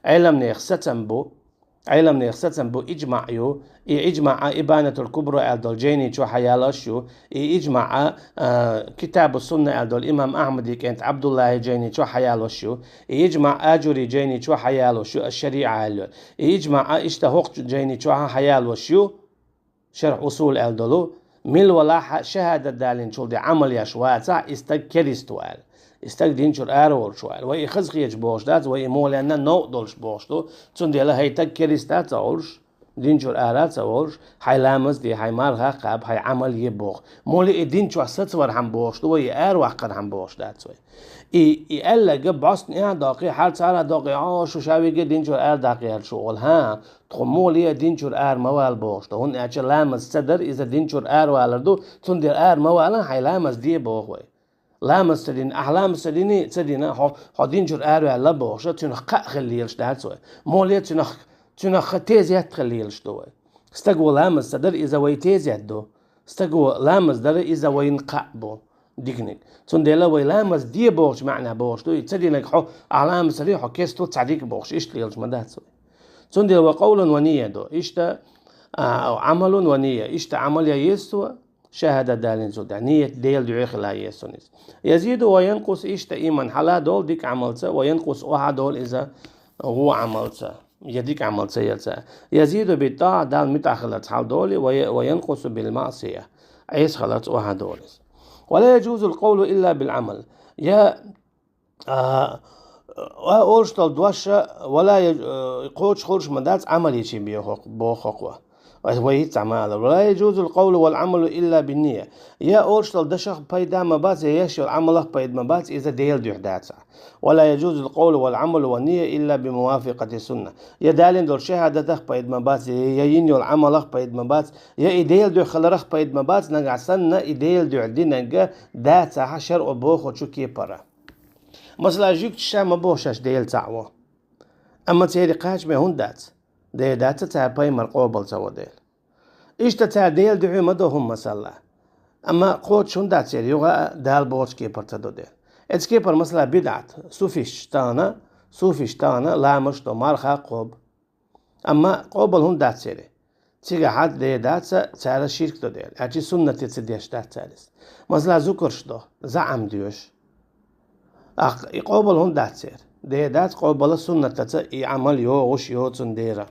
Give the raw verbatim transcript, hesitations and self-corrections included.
Ӏеламнех сацам бу, Ӏеламнех сацам бу, иджмаъ ю, и иджмаъ а Ибанатул Кубра аьлла долу жайни чу хьаялош ю, и иджмаъ а, а, Китабу Сунна аьлла долу имам Ахьмади кӀентан Ӏабдуллахьи жайни чу хьаялош ю, и иджмаъ а Аджури жайни чу хьаялош ю, аш-Шариа аьлла. И иджмаъ а иштта хӀокху жайни чу хьаялош ю, Шархь Усул аьлла долу, мила валахь а шахӀадат далийначул де Ӏамал еш вацахь, и стаг керист ву аьлла. И стаг дин чуьра ара волуш ву аьлла. Вай и хазахеташ бохуш дац, вай и мухӀленна новкъа долуш бохуш ду, цундела хӀай стаг керист а ца олуш, дин чуьра ара а ца волуш, хьайн ламаз де, хьайн марха а кхаба, хьайн Ӏамал е боху. Муьлхха и дин чохь сацавархьама бохуш ду, вай и араваккхархьама бохуш дац вай. И, и аьлларг бӀостанехьа а доккхий, хьарцахьара а доккхий, о, шу ша виге дин чуьра ара даккха яьлла шу олу, хӀан? Тхо муьлхха а дин чуьра ара ма вала бохуш ду, хӀунда аьлча ламаз ца дар иза дин чуьра ара валар ду, цундела ара ма вала, хьайн ламаз де боху вай. Ламаз ца дина, ахь ламаз ца дини, ца дина, хьо, хьо дин чуьра ара ваьлла бохуш, цуьнах кхаъ хила лелаш дац вай. Муьлхха а цуьнах, цуьнах тезет хила лелаш ду вай. Стаго ламаз ца дар иза вай тезет ду. Стаго ламаз дар иза вайна кхаъ бу. Диканиг. Цундела вай ламаз де бохучу маьӀна бохуш ду, и ца динарг хьо, ахь ламаз ца дина, хьо керст ву, цхьа дика бохуш, иштта лелаш ма дац вай. Цундела ва къовлун ва ния ду. Иштта, а, Ӏамалун ва ния. Иштта Ӏамал я еза цо, шахӀадат далийначул тӀехь. Ният Делан дуьхьа хила еза цунна иза. Язиду ва янкъус, иштта иман хьала долу дика Ӏамалца, ва янкъус охьа долу иза ву Ӏамалца. Я дика Ӏамал ца яца. Язиду бит-таа, Далла муьтӀахь хиларца хьал долу, ва я-, ва янкъусу бил-маъсия, Ӏеса хиларца охьа долу иза. Ва ла яжузул къовлу илла бил-Ӏамал. Я, а, а, олуш долу дош, ва ла я-, э, кхочуш хуьлуш ма дац Ӏамал йича боху, боху хӀокхо. Вай, вай хӀинца ма аллара. Ва ла яжузул къовлу вал-Ӏамалу илла бин-ния. Я олуш долу дашах пайда ма бац, я еш йолу Ӏамалах пайда ма бац, иза Делан дуьхьа дацахь. Ва ла яжузул къовлу вал-Ӏамалу ва-ния илла бимувафакъати сунна. Я далийна долу шахӀадатах пайда ма бац, я, я йина йолу Ӏамалах пайда ма бац, я и Делан дуьхьа хиларах пайда ма бац, нагахь санна и Делан дуьхьа динарг дацахь шарӀо бохучу кепара. Масала, жуьгташа ма боху шаьш Дела цхьаъ ву. Амма церан кхачаме хӀунда дац? Дера дац цара пайхамар къобал ца во дела. Иштта цара Делан дуьхьа ма до хӀума, масала. Амма кхочуш хӀунда дац церан, юха а Дала бохучу кепара ца до дела. Эцу кепара, масала, бидӀат, суфисташ тахана, суфисташ тахана ламазаш до, марха а кхобу. Амма къобал хӀунда дац церан? Цигахь а дера дац цара ширк до дела, аьлча суннате ца деш дац цара иза. Масала, зукарш до, заӀам доьшу. Ахь и къобал хӀунда дац церан? Дера дац къобал, суннатаца и Ӏамал йогӀуш ю цундела.